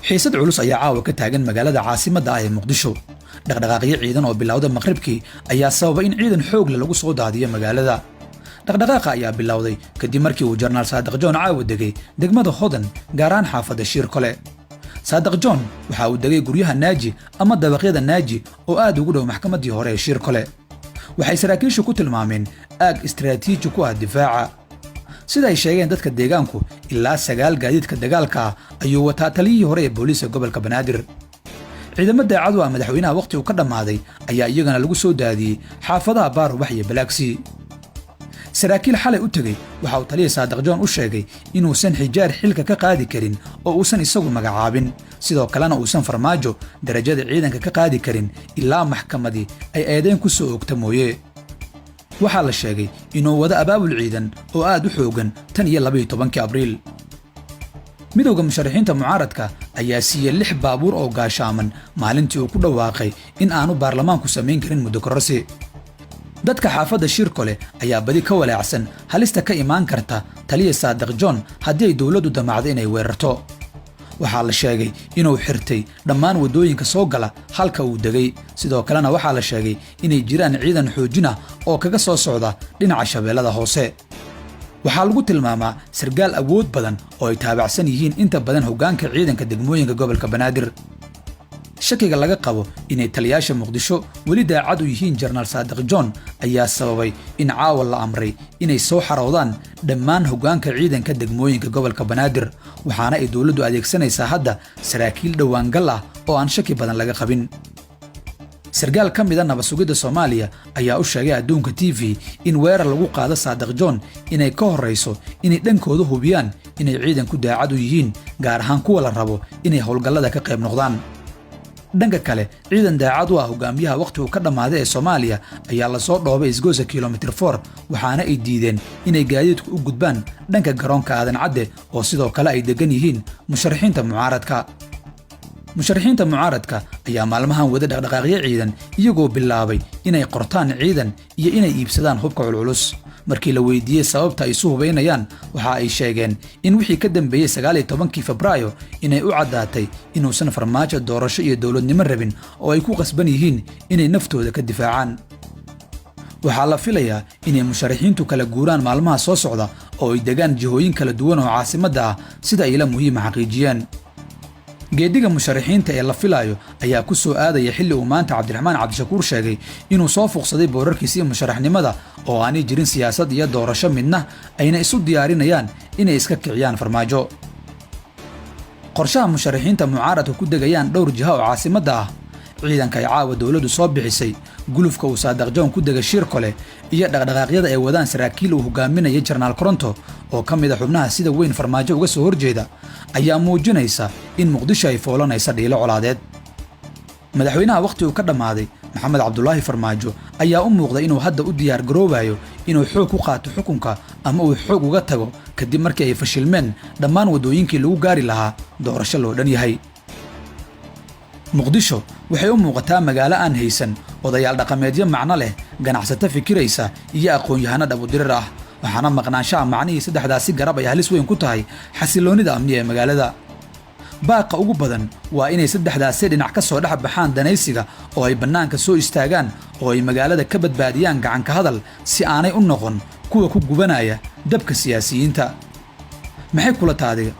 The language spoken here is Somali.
Xiisad culus ayaa caawa ka taagan magaalada caasimadda ah ee Muqdisho. Dhaqdhaqaaqyo ciidan oo bilowda maqribkii ayaa sababay in ciidan xoog leh lagu soo daadiyo magaalada. Dhaqdhaqaaqa ayaa bilowday kadib markii uu Jenaraal Saadiq John caawa degay degmada Hodan, gaar ahaan xaafadda Shiirkole. Saadiq John waxa uu degay guryaha Naaji ama dabaqyada Naaji oo aad ugu dhow maxkamaddii hore ee Shiirkole. Waxay saraakiishu ku tilmaameen aag istaraatiiji ku ah difaaca. Sida ay sheegeen dadka deegaanku, ilaa 9 gaadiidka dagaalka ah ayuu wataa taliyihii hore ee booliiska gobolka Banaadir. Ciidamo daacad u ah madaxweynaha wakhti uu ka dhammaaday ayaa iyagana lagu soo daadiyey xaafadaha Baarubax iyo Balaaksi. Saraakiil xalay u tegey waxa uu taliya Saadiq John u sheegay inuusan Xijaar xilka ka qaadi karin oo uusan isagu magacaabin, sidoo kalena uusan Farmaajo darajada ciidanka ka qaadi karin ilaa maxkamadii ay eedayn ku soo oogta mooye. Waxaa la sheegay inuu wado abaabul ciidan oo aad u xooggan tan iyo 12-kii Abriil. Midowda musharaxiinta mucaaradka ayaa siiyey lix baabuur oo gaashaaman maalintii uu ku dhawaaqay in aanu baarlamaanku samayn karin muddo kororsi. Dadka xaafadda Shirkole ayaa badi ka walaacsan halista ka imaan karta taliya Saadiq John haddii ay dowladdu damacdo inay weerarto. Waxaa la sheegay inuu xirtay dhammaan waddooyinka soo gala halka uu degay. Sidoo kalena waxaa la sheegay inay jiraan ciidan xoojin ah oo kaga soo socda dhinaca Shabeellada Hoose. Waxaa lagu tilmaamaa sargaal awood badan oo ay taabacsan yihiin inta badan hoggaanka ciidanka degmooyinka gobolka Banaadir. Shakiga laga qabo inay taliyaasha Muqdisho weli daacad u yihiin Jenaraal Saadiq John ayaa sababay in caawa la amray inay soo xaroodaan dhammaan hoggaanka ciidanka degmooyinka gobolka Banaadir, waxaana ay dowladdu adeegsanaysaa hadda saraakiil dhowaangal ah oo aan shaki badan laga qabin. Sarkaal ka mida nabad sugidda Soomaaliya ayaa u sheegay Adduunka TV in weerar lagu qaado Saadiq John inay ka horrayso inay dhankooda hubiyaan inay ciidanku daacad u yihiin, gaar ahaan kuwa la rabo inay howlgallada ka qayb noqdaan. Dhanka kale, ciidan daacad u ah hogaamiyaha wakhtigu ka dhammaaday ee Soomaaliya ayaa lasoo dhoobay isgoyska Kilomitir 4, waxaana ay diideen inay gaadiidku u gudbaan dhanka garoonka Aadan Cadde oo sidoo kale ay deggan yihiin musharaxiinta mucaaradka. Musharaxiinta mucaaradka ayaa maalmahan wada dhaqdhaqaaqyo ciidan, iyagoo bilaabay inay qortaan ciidan iyo inay iibsadaan hubka culculus. Markii la weydiiyey sababta ay isu hubaynayaan, waxa ay sheegeen in wixii ka dambeeyey 19-kii Febraayo inay u caddaatay inuusan Farmaajo doorasho iyo dowladnimo rabin oo ay ku qasban yihiin inay naftooda ka difaacaan. Waxaa la filayaa inay musharaxiintu kala guuraan maalmaha soo socda oo ay degaan jihooyin kala duwan oo caasimadda ah, sida ilo muhiima xaqiijiyeen. Geediga musharaxiinta ee la filaayo ayaa ku soo aadaya xilli uu maanta Cabdiraxmaan Cabdishakuur sheegay inuu soo fuuqsaday boorarkiisii musharaxnimada oo aanay jirin siyaasad iyo doorasho midna, ayna isu diyaarinayaan inay iska kiciyaan Farmaajo. Qorshaha musharaxiinta mucaaradka ku degayaan dhowr jiha oo caasimadda ah, ciidanka ay caawa dowladdu soo bixisay, gulufka uu Saadiq John ku dega Shiirkole iyo dhaqdhaqaaqyada ay wadaan saraakiil uu hogaaminaya Jenaraal Koronto oo ka mid a xubnaha sida weyn Farmaajo uga soo horjeeda ayaa muujinaysa in Muqdisho ay foolanaysa dhiilo colaadeed. Madaxweynaha wakhti uu ka dhammaaday, Maxamed Cabdulaahi Farmaajo, ayaa u muuqday inuu hadda u diyaar garoobayo inuu xoog ku qaato xukunka ama uu xoog uga tago, kadib markii ay fashilmeen dhammaan waddooyinkii lagu gaari lahaa doorasho loo dhan yahay. Muqdisho waxay u muuqataa magaalo aan haysan odayaal dhaqameedyo macno leh, ganacsato fikiraysa iyo aqoon-yahano dhabudirir ah, waxaana maqnaanshaha macnihii saddexdaasi garab ay halis weyn ku tahay xasiloonnida amni ee magaalada. Baaqa ugu badan waa inay saddexdaasi dhinac ka soo dhex baxaan danaysiga oo ay bannaanka soo istaagaan oo ay magaalada ka badbaadiyaan gacanka hadal, si aanay u noqon kuwa ku gubanaya dabka siyaasiyiinta. Maxay kula taadiga?